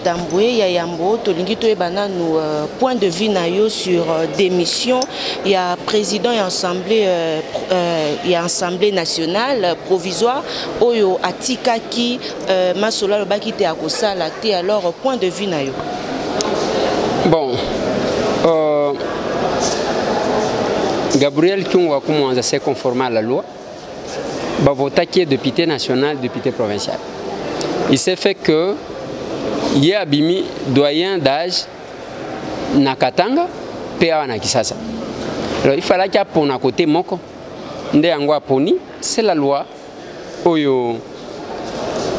Ntambwe. Ya yambo, tolingi toyeba nanu point de vue na yo sur démission ya président ya assemblée, ya Assemblée nationale provisoire oyo atikaki masolo, alobaki te akosala te. Alors, point de vue na yo? Bon, Gabriel Kyungu wa Kumwanza s'est conformé à la loi. Bavotaki député national, député provincial. Il s'est fait que ye abimi doyen d'âge na Katanga mpe awa na Kisasa. Alors il fallaki apona côté moko, nde yango aponi. C'est la loi oyo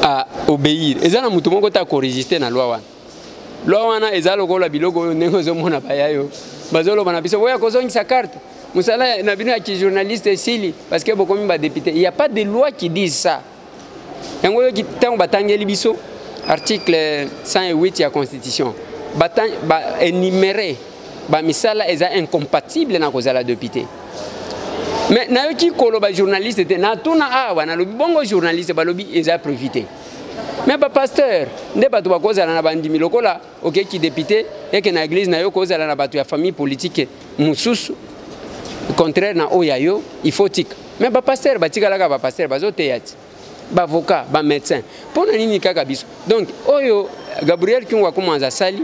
a obéir. Eza na motu moko te akorésister na loi wana. Loi wana eza lokola biloko oyo ndenge ozomona baya yo bazoloba na biso: boya kozongisa carte, mosala na bino ya kijournaliste esili parce que bokomi badéputé. Il y a pas de loi qui dise ça. Yango oyoki ntango batangeli biso article 108 ya Constitution, baénuméré bamisala eza incompatible na kozala député. Mais nayoki koloba journaliste te. Natuna awa, nalobi bongo journaliste, balobi eza prévu te. Mais bapasteur nde bato bakozala na bandimi lokola okeki député eke na église na yo kozala na bato ya famille politique mosusu contraire na oyo ya yo, il faut tika. Mais bapasteur batikalaka bapasteur, bazoteya ti baavocat, bamédecin. Mpo na nini kaka biso? Donc oyo Gabriel Kyungu wa Kumwanza asali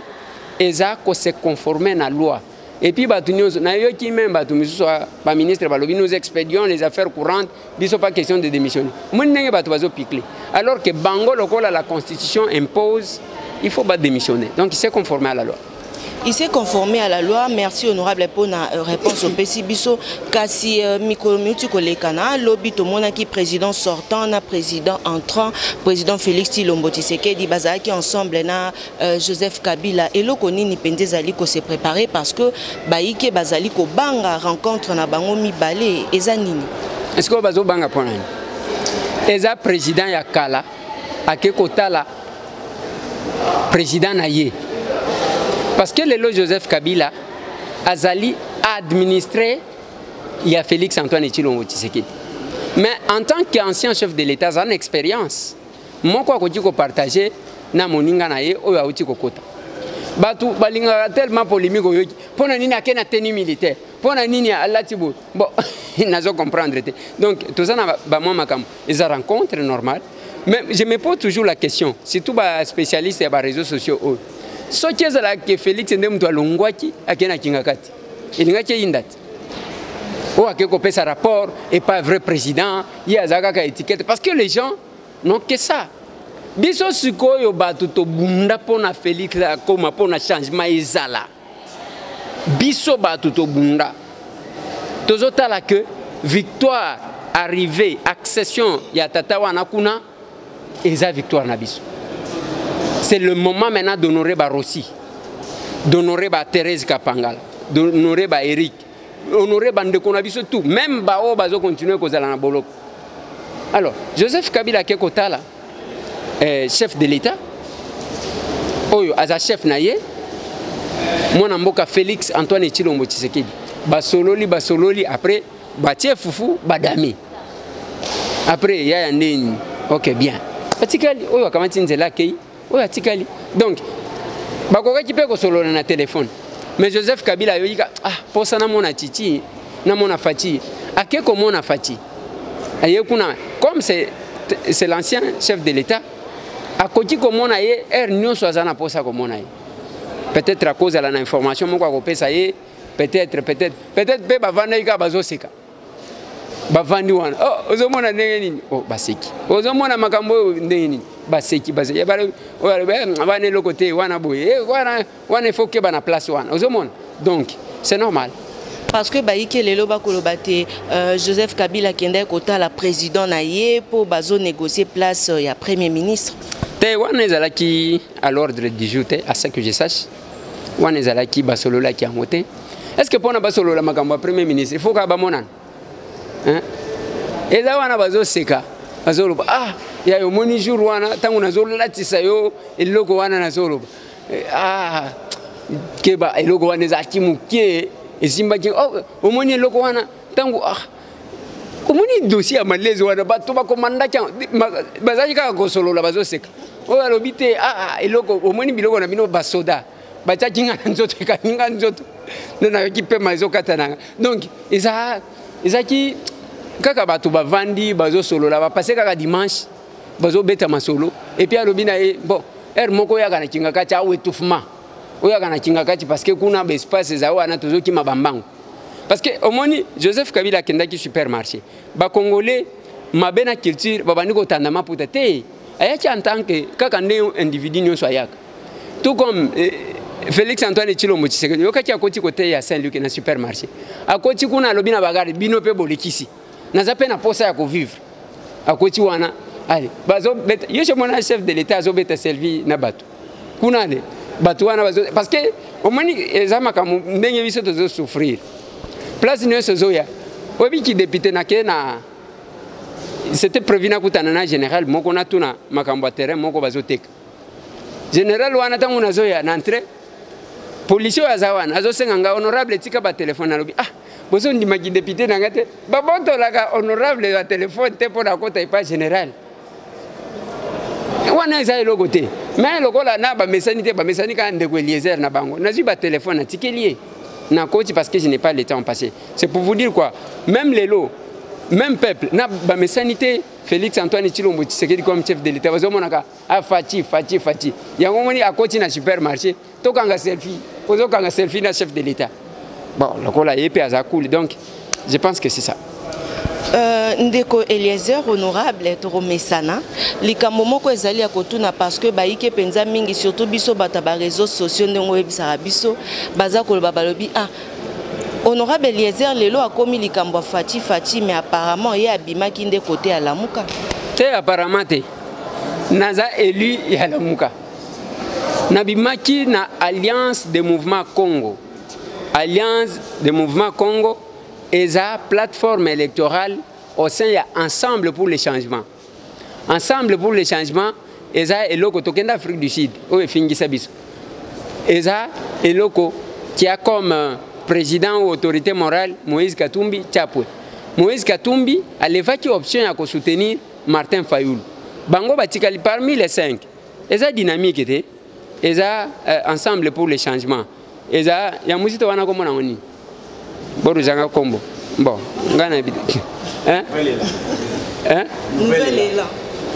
eza kose conformer na loi. Et puis bato nyonso nayoki, même bato misusu, baministre balobi: nous expédions les affaires courantes, biso pas question de démissionner. Omoni ndenge bato bazopikle, alors que bango lokola la Constitution impose, il faut badémissionner. Donc il s'est conformé à la loi. Il s'est conformé à la loi. Merci, honorable, mpona réponse opesi biso. Kasi mikolo miuti koleka na lobi, tomonaki président sortant na président entrant, président Félix Tshilombo Tshisekedi, bazalaki ensemble na Joseph Kabila. Eloko nini mpenza ezali kose préparer? Parce que bayike bazali kobanga rencontre na bango mibale, eza nini? Est-ce que bazobanga mpo nani? Eza président ya kala ake kotala président na ye, parce que lelo Joseph Kabila azali administré ya Félix Antoine Tshilombo Tshisekedi. Mais en tant qu'ancien chef de l'État, aza na expérience moko akoki kopartager na moninga na ye oyo awuti kokota. Bato balingaka tellement polémique. Oyoki mpo na nini ake na tenue militaire, mpo na nini alati boye? Bon, nazo comprendre te. Donc toza na bamwa makambo, eza rencontre normale. Mais je me pose toujours la question, surtout baspécialiste ya baréseaux sociaux oyo: soki ezalaka Félix nde moto alongwaki akei na Kingakati, elingaki eyinda te? Oyo ake kopesa rapport et pas vrai président, ye aza kaka étiquette, parce que les gens n'ont que ça. Biso sikoyo bato tobunda mpo na Félix akoma, mpo na changement ezala. Biso bato tobunda, tozotala que victoire, arrivée, accession ya tata wana kuna eza victoire na biso. C'est le moment maintenant d'honorer baRossy, d'honorer baThérèse Kapangala, d'honorer baEric, honorer bandeko na biso tout, même baoyo bazocontinuer kozala na boloko. Alors Joseph Kabila ake kotala chef de l'État oyo aza chef na ye, mwana mboka Félix Antoine Tshilombo Tshisekedi. Basololi, basololi, après batie fufu, badami. Après yaya ndeni, ok, bien, atikali oyo akamati nzela, akei oyo atikali. Donc bakokaki mpe kosolola na telefone, mais Joseph Kabila ayoyika: ah, posa namona Tshitshi, namona Fatshi. Ake komona Fatshi, aye kuna. Comme c'est l'ancien chef de l'État, akoki komona ye heure nyonso aza na posa komona ye. Peut-être akozala na information moko akopesa ye, peut-être, peut-être, peut-être mpe bavandaki kaka, bazoseka, bavandi wana: oh, ozomona ndenge nini? Oh, baseki. Ozomona makambo oyo ndenge nini? Baseki, baseki. Wana eloko te wana boye wana wana, il faut keba na place wana ozomona. Donc c'est normal. Parce que bayiki lelo bakoloba te Joseph Kabila akendaki kotala président na ye mpo bazonégocier place ya premier ministre. Te, wana ezalaki à l'ordre du jour te, à ce que je sache. Wana ezalaki, basololaki yango te. Est ce que mpona basolola makambo ya premier ministre, il faut kaka bamonana? Eza wana bazoseka, bazoloba: ah, ya omoni jour wana ntango nazolatisa yo eloko wana, nazoloba: ah, keba, eloko wana ezalaki moke, esimbaki. Oh, omoni eloko wana ntango, ah, omoni dossier ya malaise wana, bato bakomandaki yango, bazalaki kaka kosolola, bazoseka. Oyo alobi te, ah, ah, eloko omoni biloko na bino basoda batiaki nga na nzoto, ekangi nga nzoto, nde nayoki pema ezokata na nga. Donc eza ezalaki kaka bato bavandi bazosolola, bapase kaka dimanche bazobeta masolo. Et puis alobi na ye, bon, heure moko oyaka na Kingakati awa, étouffement, oyaka na Kingakati parce que kuna baespace eza wana, tozokima bambango. Parce que omoni Joseph Kabila akendaki supermarché, bacongolais mabe na culture, babandi kotanda maputa te. Ayaki en tant que kaka nde individu nyonso ayaka, tout comme Félix Antoine Tshilombo Tshisekedi. Yokaki akoti kote ya Saint Luc na supermarché, akoti kuna, alobi na bagarde, bino mpe bolekisi, naza mpe na posa ya kovivre. Akoti wana, ale bazobeta yo, mona chef de l'État azobeta selfie na bato kuna. Ale bato wana bazo, parce que omoni eza makambo ndenge biso tozosouffrir place nyonso ezoya. Oyebiki député nake na, c'était prévu nakutana na général moko, natuna makambo ya terrain moko bazoteka. Général wana, ntango nazoya na entrée, policier oyo aza wana azosenga nga, honorable, tika batelefone. Alobi, ah, bozondimaki député na nga te, babotolaka honorable batelefone te mpo na kota epa général wana, eza eloko te. Mais lokola na bamesani te, bamesani kaka ndeko Eliezer na bango, nazwi batelefone, natikeli ye, nakoti, parce que je n'ai pas le temps passé. C'est pour vous dire quoi, même lelo, même peuple na bamesani te Félix Antoine Tshilombo Tshisekedi comme chef de l'État, bazomonaka ah, Fatshi, Fatshi, Fatshi. Yango moni akoti na supermarché, tokanga selfie, ozokanga selfie na chef de l'État. Bon, lokola ye mpe aza cool, donc je pense que c'est ça. Ndeko Eliezer, honorable, tokomesana. Likambo moko ezali ya kotuna, parce que bayike mpenza mingi, surtout biso bato ya baréseaux sociaux, ndenge oyebisaka biso, baza koloba, balobi, ah, honorable Eliezer lelo akomi likambo ya Fatshi, Fatshi, mais apparemment ye abimaki nde kote ya Lamuka. Te, apparemment te. Naza élu ya Lamuka, nabimaki na Alliance de Mouvement Congo. Alliance de Mouvement Congo eza plateforme électorale au sein ya Ensemble pour le changement. Ensemble pour le changement eza eloko tokende Afrique du Sud oyo efingisa biso. Eza eloko qui a comme président ou autorité morale Moïse Katumbi Chapwe. Moïse Katumbi alevaki option ya kosoutenir Martin Fayulu. Bango batikali parmi les cinq. Eza dynamique te, eza Ensemble pour le changement, eza ya muzito wana. Komona ngo nini, boruzanga kombo, bon, ngai nayebi te, hein? Hein? Nouvel Élan.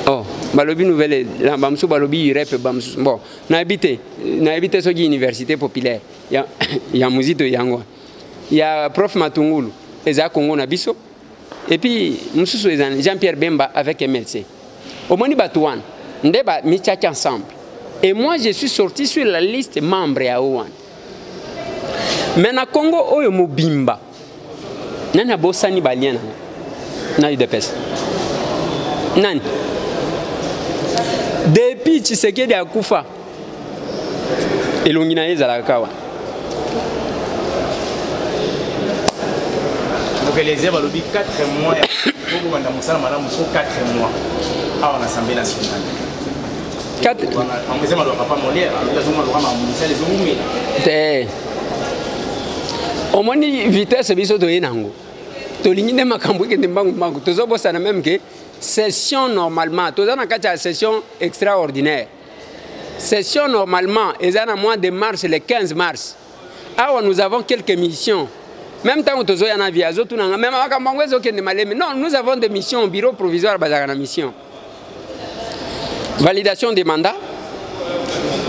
Oh, balobi Nouvel Élan, bamosusu balobi UREP, bamosusu, bon, nayebi te, nayebi te soki Université populaire ya muzito yango, ya prof Matungulu eza Congo na biso, et puis mosusu eza Jean-Pierre Bemba avec MLC. Omoni bato wana nde bamitiaki ensemble, et moi je suis sorti sur la liste membre ya o wana. Mais na Congo oyo mobimba, nani abosani balien na nga na UDPS? Nani? Depuis Tshisekedi akufa, elongi na ye ezalaka kaka wana. Donc Eliezer, balobi 4 mois po kobanda mosala malamu, fo 4 mois awa na Assemblée nationale. Eza maloba papa Molière, alobi azonga loka misala ezowumela. Te, omoni vitesse biso toye nango, tolingi nde makambo ekende mbangu mbangu. Tozobosana même ke session normalement, toza na kati ya session extraordinaire. Session normalement eza na mois de mars, le 15 mars. Awa nous avons quelques missions. Même ntango tozoya na vie, azotunanga même makambo yango ezokende malemi. Non, nous avons des missions. Bureau provisoire bazalaka na mission: validation des mandats,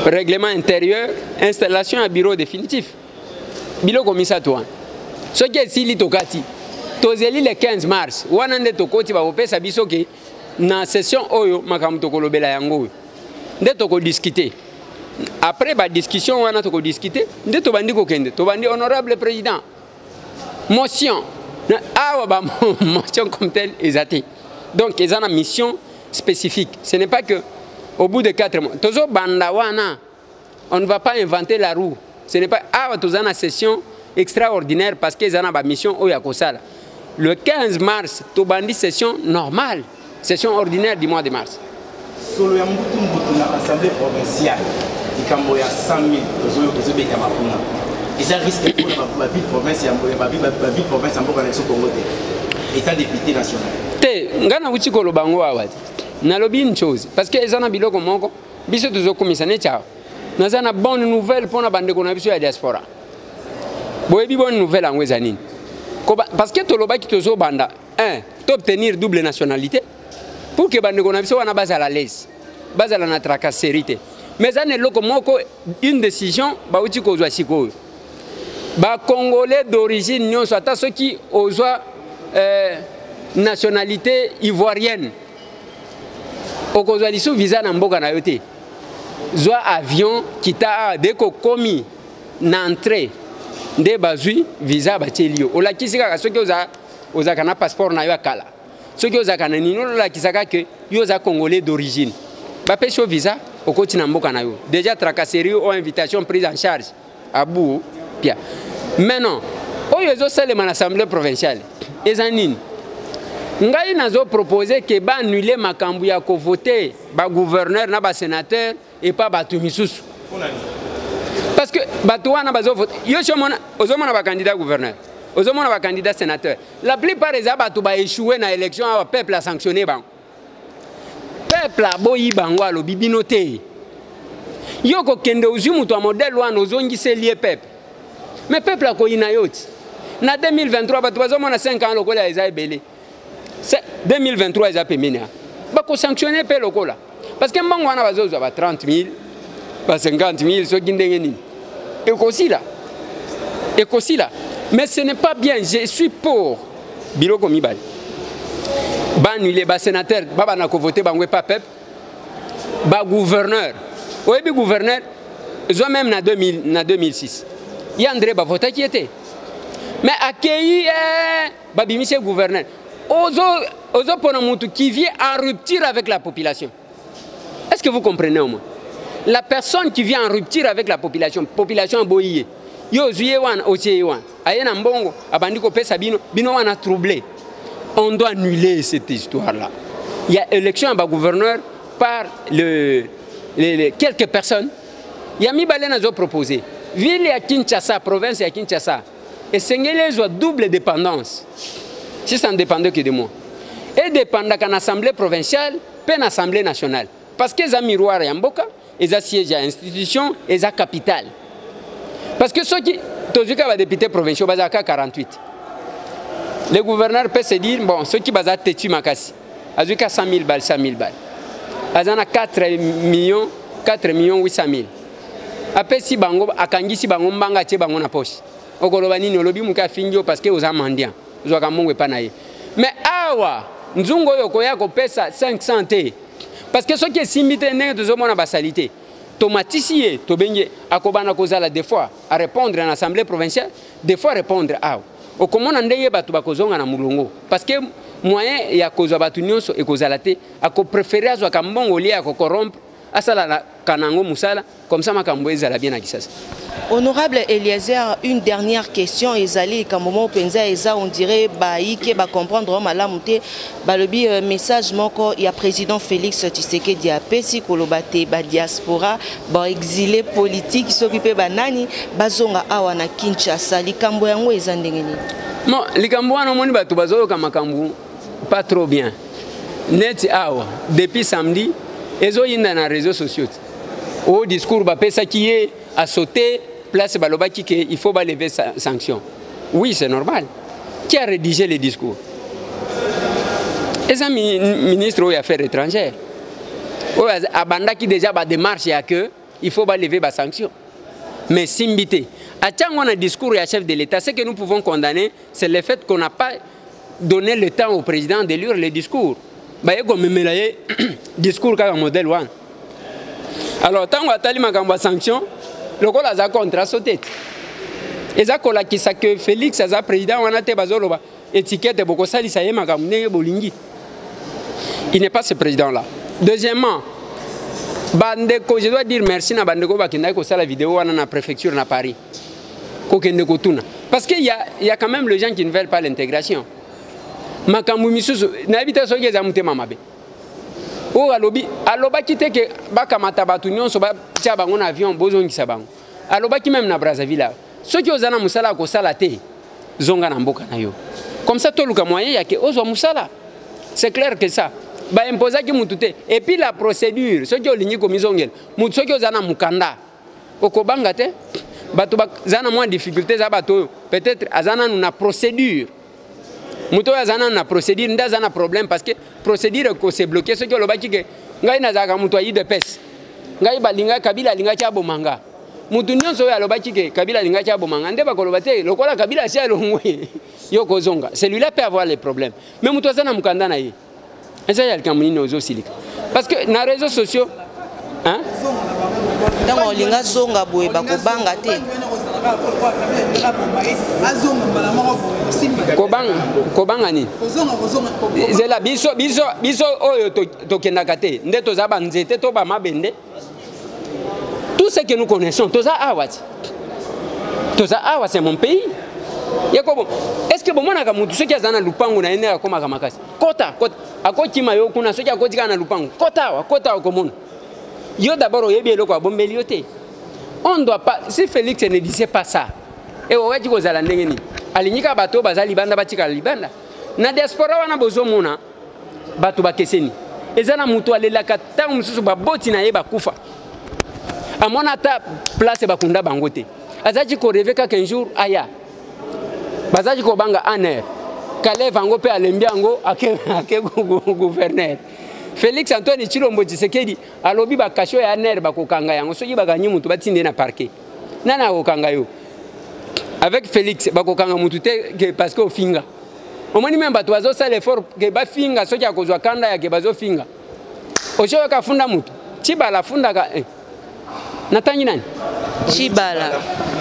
règlement intérieur, installation ya bureau définitif. Biloko misato wana, soki esili, tokati, tozeli le 15 mars wana nde tokoti. Bakopesa biso ke na session oyo makambo tokolobela yango oyo nde tokodiscute. Après badiscussion wana tokodiscute nde tobandi kokende, tobandi, honorable président, motion awa, ba motion comme tel eza te. Donc eza na mission spécifique. Ce n'est pas que au bout de 4 mois tozobanda wana. On ne va pas inventer la roue. Ce n'est pas awa toza na session extraordinaire parce que eza na bamission oyo ya kosala. Le 15 mars tobandi session normale, session ordinaire du mois de mars. Solo ya mbutu mbutu na assemblée provinciale, likambo ya 100 000 ezobetama kuna, eza risque mpona baville province ya baville province ya mboka na biso Congo te, état député national? Te, ngai nauti koloba yango awa te. Nalobi une chose, parce que eza na biloko moko. Biso tozokumisa neti awa. Naza na bonne nouvelle mpona bandeko na biso ya diaspora. Boyebi bonne nouvelle yango eza nini? Parce que tolobaki tozobanda 1 to obtenir double nationalité pour que bandeko na biso wana bazala à l'aise, bazala na tracasserie te. Mais eza na eloko moko, une décision bauti kozwa sikoyo. Bacongolais d'origine nyonso, ata soki ozwa nationalité ivoirienne, okozwa lisusu visa na mboka na yo te. Zwa avion, kita awa, dès kokomi na entrée nde bazwi visa, batieli yo, olakisi kaka soki ozalaka na passeport na yo ya kala, soki ozalaka na nini, olakisaka ke yo oza Congolais d'origine, bapesi yo visa, okoti na mboka na yo. Déjà tracasserie o invitation prise en charge abu pia. Maintenant, oyo ezosalema na assemblée provinciale eza nini? Ngai nazopropose ke baannuler makambo ya kovote bagouverneur na basénateur epa bato misusu, parce que bato wana bazovote yo si ozomona bacandidat gouverneur, ozomona bacandidat sénateur, la plupart eza bato baéchoué na élection awa. Peuple asanctionne bango, peuple aboyi bango, alobi bino te. Yo kokende ozwi moto ya modèle wana, ozongiseli ye peuple, mais peuple akoyina yo ti na 2023. Bato bazomona 5 ans lokola eza ebele. 2023 eza pembeni awa, bakosanctionne mpe lokola, parce que mbongo wana bazozwa ba 30 000, ba 50 000, soki ndenge nini, ekosila, ekosila. Mais ce n'est pas bien. Je suis pour biloko mibale: baannuler basénateur, babanda kovote bango epa peuple, bagouverneur. Oyebi, gouverneur zwa même na 2000, na 2006, ye André bavotaki ye te, mais akei babimisi ye gouverneur. Ozopona mutu qui vient en rupture avec la population. Est-ce que vous comprenez au moins? La personne qui vient en rupture avec la population, population aboyi ye, yo ozwi ye wana, otie ye wana, aye na mbongo, abandi kopesa bino, bino wana troublé. On doit annuler cette histoire là il y a élection ya bagouverneur par le quelques personnes. Ya mibale, nazopropose ville ya Kinshasa, province ya Kinshasa esengeli ezwa double dépendance. Si ça ne dépendait que de moi, edépendaka na assemblée provinciale mpe na assemblée nationale, parce que eza miroir ya mboka, eza siège ya institution, eza capitale. Parce que soki tozwi kaka badéputé provinciaux, bazalaka 48, le gouverneur peut se dire: bon, soki baza têtu makasi, azwi ka 100 000 balles, 100 000 balles, aza na 4 millions, 4 millions 800 000, apesi bango, akangisi bango mbanga, atie bango na poche. Okoloba nini? Olobi moke, afingi yo, parce que oza mendiant, ozwaka mbongo epa na ye. Mais awa nzungu oyo okoya kopesa 500 te, parce que soki esimbi te, ndenge tozomona basali te, tomatisi ye, tobengi ye, akobanda kozala des fois à répondre na assemblée provinciale, des fois répondre awa. Okomona ndenge bato bakozonga na molongo, parce que moyen ya kozwa bato nyonso ekozala te. Akopréférer azwaka mbongo lie ya kocorrompre, asalaka nango mosala comme ça, makambo ezala bien na Kisasa. Honorable Eliezer, une dernière question. Ezali likambo moko mpenza eza, on dirait bayike bacomprendre malamu te. Balobi message moko ya président Félix Tshisekedi apesi koloba te badiaspora, baexilé politique, soki mpe banani, bazonga awa na Kinshasa. Likambo yango eza ndenge nini? Bon, likambo wana, omoni bato bazoyoka makambo pas trop bien. Neti awa depuis samedi ezoyinda na réseaux sociaux ti oyo discours bapesaki ye, asauté place balobaki ke il faut balever sanction. Oui, c'est normal. Qui a rédigé le discours? Eza ministre oyo affaires étrangères, oyo abandaki déjà badémarche ya que il faut balever basanction, mais simbi te, atiango na discours ya chef de l'État. Ce que nous pouvons condamner, c'est le fait qu'on n'a pas donné le temps au président de lire le discours. Baye komemela ye discours kaka modèle wana. Alors ntango atali makambo ya sanction, lokola aza contre, aso te. Eza kolakisa ke Félix aza président wana te. Bazoloba étiquette, bokosalisa ye makambo ndenge bolingi. Il n'est pas ce président là. Deuxièmement, bandeko, je dois dire merci na bandeko bakendaki kosala vidéo wana na préfecture na Paris, kokende kotuna, parce que y a quand même les gens qui ne veulent pas l'intégration. Makambo misusu nayebi te soki eza motema mabe. Oyo alobi, alobaki te ke bakamata bato nyonso, batia bango na avion, bozongisa bango. Alobaki même na Brazzaville awa, soki oza na mosala ya kosala te, zonga na mboka na yo, comme ça toluka moyen ya ke ozwa mosala. C'est clair que ça. Baimposaki mutu te. Et puis la procédure, soki olingi komizongela mutu, soki oza na mokanda, okobanga te. Bato baza na mwa difficulté, eza bato oyo peut-être aza nanu na procédure. Moto oyo aza nanu na procédure nde aza na problème, parce que procédure ekose bloquer. Soki olobaki ke ngai nazalaka moto ya UDPS, ngai balinga Kabila alingaki aboma nga, motu nyonso oyo alobaki ke Kabila alingaki aboma nga nde bakoloba te lokola Kabila asi alongwe, yo kozonga. Celui-là peut avoir les problèmes, mais moto aza na mokanda na ye, eza ya likambo nini ozosilika? Parce que na réseaux sociaux, hein? Ntango olinga zonga boye, bakobanga te. Kobanga, kobanga nini? Zela, biso oyo tokendaka te nde toza banzete to bamabende. Tout ce que nous connaissons, toza awa ti, toza awa, c'est mon pays. Yakobo, est ce que bomonaka motu soki aza na lupango na ye nde akomaka makasi? Kota, kota, akokima yo kuna. Soki akoti kaka na lupango, kota awa, kota awa, komona yo d'abord oyebi eloko abombeli yo te. On doit pas, si Félix ne disait pas ça, ekokaki kozala ndenge nini? Alingi kaka bato oyo baza libanda batikala libanda na diaspora wana. Bozomona bato bakeseni. Eza na moto alelaka ntango mosusu baboti na ye bakufa, amona ata place bakunda bango te, azalaki korêver kaka un jour aya. Bazalaki kobanga ANR, Kalev yango mpe alembi yango, ake gouverneur Félix Antoine Tshilombo Tshisekedi alobi bacachots ya ANR bakokanga yango. Soki bakangi motu, batinde na parquet. Nani akokanga yo? Avec Félix, bakokanga motu te ke parce que ofinga. Omoni, même bato bazosala effort ke bafinga, soki akozwa kanda yake bazofinga. Ozoyoka afunda motu, Tshibala afundaka, eh. Natangi nani? Tshibala.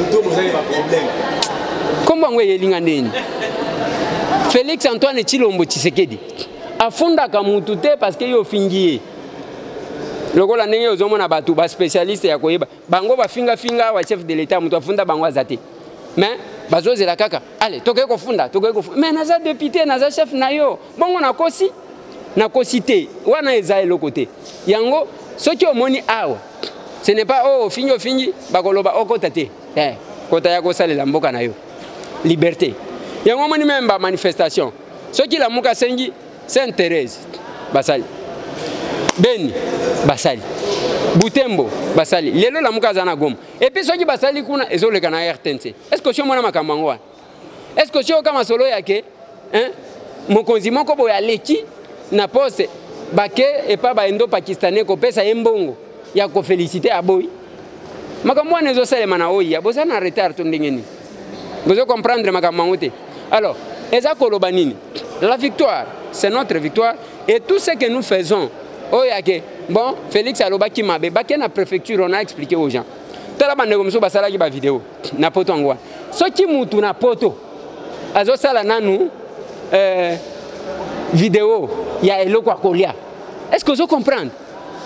Moto bozali baproblème. Nkombo yango eyelinga ndeni. Félix Antoine Tshilombo Tshisekedi afundaka mutu te parce que ye ofingi ye. Lokola ndenge ozomona bato baspécialiste ya koyeba bango bafingafinga awa chef de l'État, moto afunda bango aza te, mais bazozela kaka ale tokoki kofunda, tokoki kofunda. Mais naza député, naza chef na yo, bongo nakosi? Nakosi te, wana eza eloko te. Yango soki omoni awa, ce n'est pas oyo oh, ofingi, ofingi, bakoloba okota te, eh, kota ya kosalela mboka na yo, liberté. Yango omoni même bamanifestation, soki Lamuka asengi Sainte Thérèse, basali Beni, basali Butembo, basali lelo Lamuka aza na Goma. Et puis soki basali kuna, ezoleka na RTNC. Est ce que osi omona makambo yango wana? Est ce que osi oyoka masolo yake, hein? Mokonzi moko boye aleki na poste, bake epa baindo pakistanais kopesa ye mbongo ya koféliciter, aboyi. Makambo wana ezosalema na oyo ya boza na retard to ndenge nini? Bozo comprendre makambo yango te. Alors eza koloba nini? La victoire, c'est notre victoire, et tout ce que nous faisons oyo yake, bon, Félix alobaki mabe, bake na préfecture, on a expliqué aux gens. Tala bandeko mosusu basalaki bavideo na poto yango wana. Soki mutu na poto azosala nanu video ya eloko ya kolia, est ce que ozo comprendre?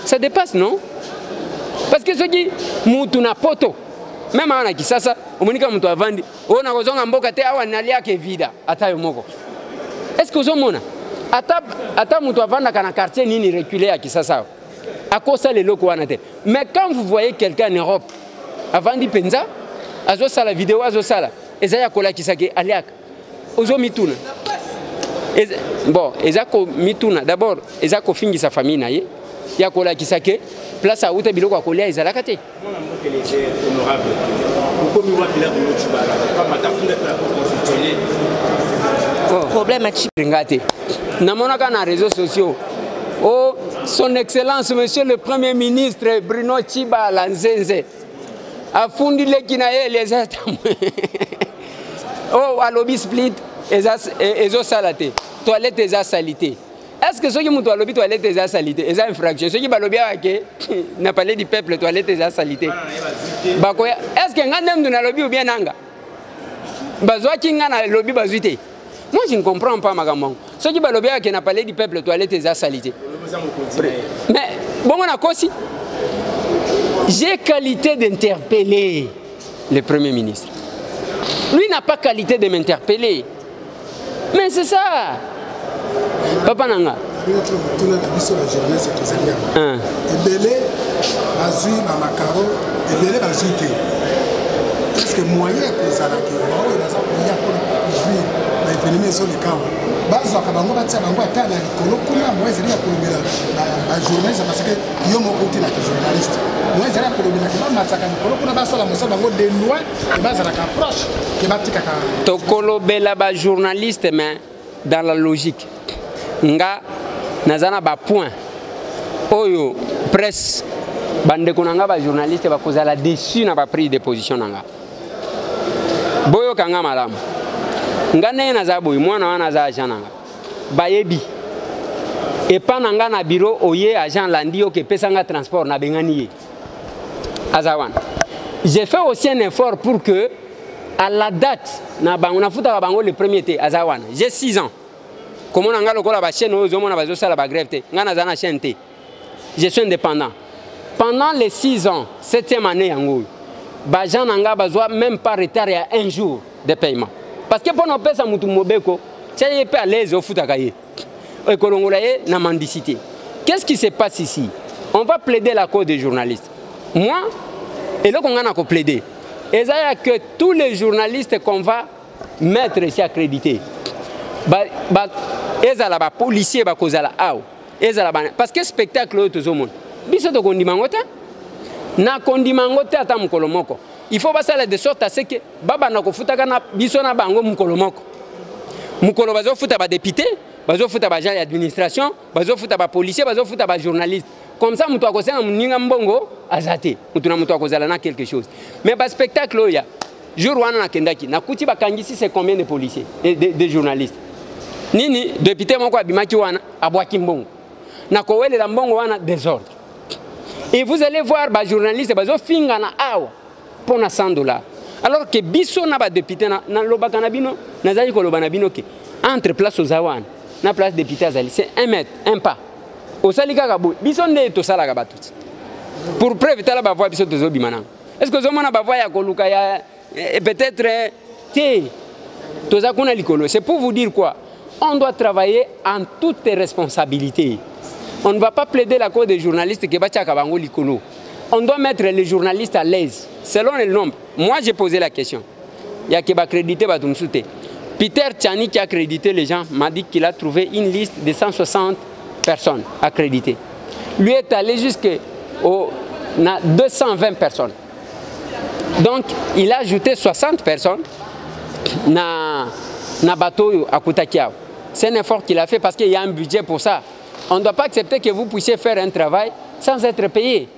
Ça dépasse, non? Parce que soki mutu na poto, même awa na Kisasa, omoni kaka moto avandi oyo nakozonga mboka te, awa naliaka evida. Ata yo moko, est ce que ozomona ata moto avandaka na quartier nini reculé ya Kisasa awa akosala eloko wana te? Mais quand vous voyez quelqu'un en Europe avandi mpenza, azosala video, azosala, eza ya kolakisa ke aliaka, ozomituna. Bon, eza komituna d'abord, eza kofingisa famille na ye, ya kolakisa ke place auta biloko ya kolia ezalaka te. Mwana mboka Eliezer, honorable, okomi wapi na Bruno Tshibala? Kamata funda mpe na Cour constitutionnelle. Oh. Problème ya Nga te, namonaka na réseaux sociaux oh, son excellence monsieur le Premier ministre Bruno Tshibala Nzenze afundi leki na ye Eliezer Tambwe. Oh, alobi split ezosala te, toilette eza sali te. Est ce que soki moto alobi toilette eza sali te, eza infraction? Soki balobi awa ke na Palais du Peuple toilette eza sali te, bakoya. Est ce que nga nde mutu nalobi ou bien nanga bazwaki nga nalobi bazwi te? Moi, je ne comprends pas makambo yango. Soki balobi awa ke na Palais du Peuple toilette eza sali te, mais bongo nakosi? J'ai qualité d'interpeller le Premier ministre, lui n'a pas qualité de m'interpeller. Mais c'est ça, papa nanga. Tuna na biso na journée, tozali yango ebele bazwi bamakaro, ebele bazwi te. Est ce que moyen ekozala ke baoyo baza koya mpona kocouvrir baévénement? Baévénement ezoleka awa, bazwaka bango, batia bango ata na likolo kuna. Moyen ezali ya kolobela bajournaliste, parce que yo moko uti na journaliste. Moyen ezali ya kolobelaka, bamataka likolo kuna, basala mosala bango de loin, ke bazalaka proche, ke batikaka. Tokolobela bajournaliste, mais dans la logique. Nga naza na bapoint oyo presse, bandeko na nga bajournaliste bakozala déçu na baprise de position na nga. Boyoka nga malamu. Nga ndenge naza boye, mwana wana aza agent na nga, bayebi epa na nga na bureau. Oye agent landi oke epesa nga transport, nabengani ye, aza wana. J'ai fait aussi un effort pour que à la date na bango nafutaka bango le premier te. Aza wana, j'ai 6 ans komona nga lokola bachaîne oyo ozomona bazosala bagrève te. Nga naza na chaîne te, je suis indépendant. Pendant les 6 ans, septième année yango oyo, baagent na nga bazwa même pas retard ya un jour de paiement, parce que mpo na opesa mutu mobeko, tia ye mpe à l'aise, ofutaka ye, ekolongola ye na mendicité. Qu'est-ce qui se passe ici? On va plaider la cause des journalistes. Moi, eloko nga na koplaider eza ya que tous les journalistes qu'on va mettre ici accrédités, ba, ezala bapolicier bakozala awa, ezala bana, parce que spectacle oyo tozomona biso, tokondima yango te, nakondima yango te ata mokolo moko. Il faut basala de sorte à ce que babanda kofutaka na biso na bango mokolo moko. Mokolo bazofuta badéputé, bazofuta baagent ya administration, bazofuta bapolicier, bazofuta bajournaliste. Comme ça moto akosenga moninga mbongo aza te, moto na moto akozala na quelque chose. Mais baspectacle oyo ya jour wana nakendaki, nakuti bakangisi, c'est combien de policiers, de journalistes nini. Député moko abimaki wana, abwaki mbongo na kowelela mbongo wana, désordre. Et vous allez voir bajournaliste bazofingana awa mpo na 100 dollars, alors que biso na badéputé, nalobaka na bino, nazali koloba na bino ke entre place oza wana na place député azali, c'est 1 mètre, un pas. Osali kaka boye, biso nde tosalaka bato ti. Pour preuve, tala bavoix biso tozobima nango. Est ce que ozomona bavoix ya koluka ya peut-être te? Toza kuna likolo. C'est pour vous dire quoi? On doit travailler en toute responsabilité. On ne va pas plaider la cause des journalistes ke batiaka bango likolo. On doit mettre les journalistes à l'aise selon le nombre. Moi, j'ai posé la question ya ke baaccrédité bato mosusu te. Peter Tiani, qui a accrédité les gens, m'a dit qu'il a trouvé une liste de 160 personnes accréditées. Lui est allé jusqu'au na 220 personnes, donc il a ajouté 60 personnes na bato oyo akutaki awa. C'est un effort qu'il a fait parce qu'il y a un budget pour ça. On ne doit pas accepter que vous puissiez faire un travail sans être payé,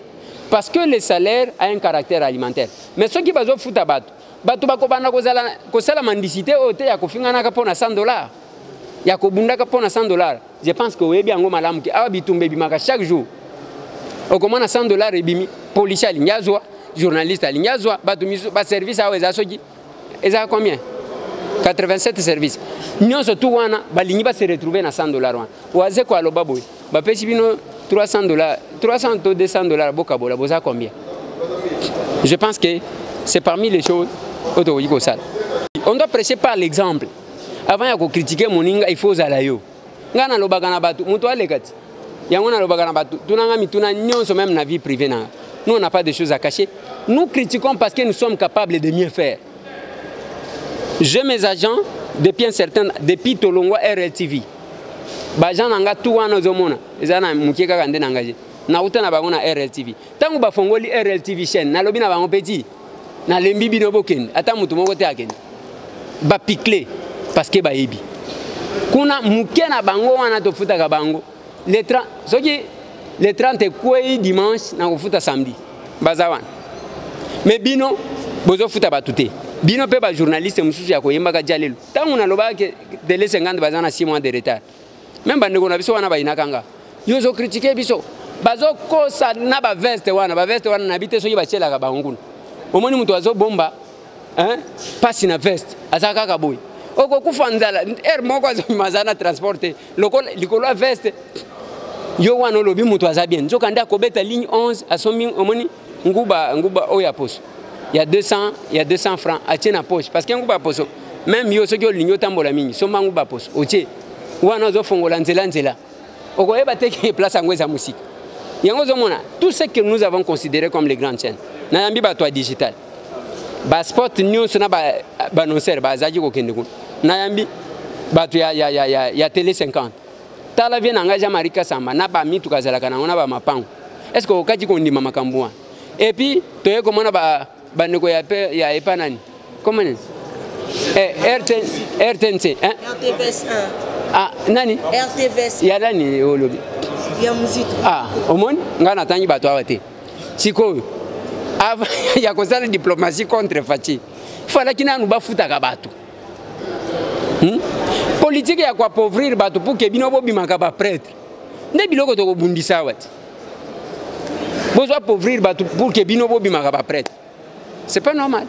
parce que le salaire a un caractère alimentaire. Mais soki bazofuta bato, bato bakobanda kosala mendicité oyo te, ya kofinganaka mpo na 100 dollars, ya kobundaka mpo na 100 dollars. Je pense que oyebi yango malamu ke awa bitumba ebimaka chaque jour. Okomona 100 dollars ebimi, policier alingi azwa, journaliste alingi azwa, bato misu baservice awa eza soki eza combien, 87 service nyonso tu wana balingi base retrouver na 100 dollars wana. Waze ko aloba boye, bapesi bino 300 dollars, 300 to 200 dollars, bokabola, boza combien? Je pense que c'est parmi les choses oyo tokoki kosala. On doit prêcher par l'exemple. Avant ya kocritiquer moninga, il faut ozala yo. Ngai nalobaka na bato, moto aleka ti yango, nalobaka na bato, tunanga mituna nyonso, même na vie privée na nga. Nous, on n'a pas de choses à cacher. Nous critiquons parce que nous sommes capables de mieux faire. J'ai mes agents depuis un certain, depuis tolongwa RLTV, baagent na nga tu wana ozomona eza na mokie kaka nde na engagé, nauta na bango na RLTV. Ntango bafongoli RLTV chaîne, nalobi na bango: petit, nalembi bino, bokende, ata moto moko te akende. Bapikle parce que bayebi kuna moke na bango wana tofutaka bango le 30. Soki le 30 ekwei dimanche, nakofuta samedi, baza wana. Mais bino bozofuta bato te. Bino mpe bajournaliste mosusu ya koyembaka dia lelo, ntango nalobaka ke Télé 50 baza na 6 mois de retard, même bandeko na biso wana bayinaka nga: yo ozocritiquer biso, bazokosa na baveste wana. Baveste wana nabi te soki batielaka bango kuna. Omoni moto azobomba pasi na veste, aza kaka boye, okokufa nzala. Heure moko azobima, aza na transport te, likolo ya veste. Yo wana olobi moto aza bien, nzoka nde akobeta ligne 11, asombi, omoni nguba, nguba oyo ya poso ya 200, ya 200 francs, atie na poche, parce que nguba ya poso, même yo soki olingi otambola mingi, somba nguba ya poso, otie wana, ozofongola nzela nzela, okoyeba te ke place yango eza mosika. Yango ozomona tout ce que nous avons considéré comme les grandes chaînes. Nayambi bato ya digital, basport nyonso na baannonceur bazalaki kokende kuna. Nayambi Bato ya, ya, ya, ya, ya télé 50, tala vie na ngai Jean Marie Kasamba na bamituka azalaka nango na bamapango. Est ce que okati kondima makambo wana? Et puis toye komona bandeko ya, ya epa nani, comment nani, eh, RT, RTNC, hein? RTVS 1. Ah, nani? RTVS. Ya nani olobi? Ya Muzito. Ah, omoni ngai natangi bato awa te. Sikoyo avant ya kosala diplomatie contre Fatshi, falaki nanu bafutaka bato, Politique ya koappauvrir bato pour ke bino bobimaka baprêtre nde biloko tokobundisa awa ti. Bozwa appauvrir bato pour ke bino bobimaka baprêtre, c'est pas normal.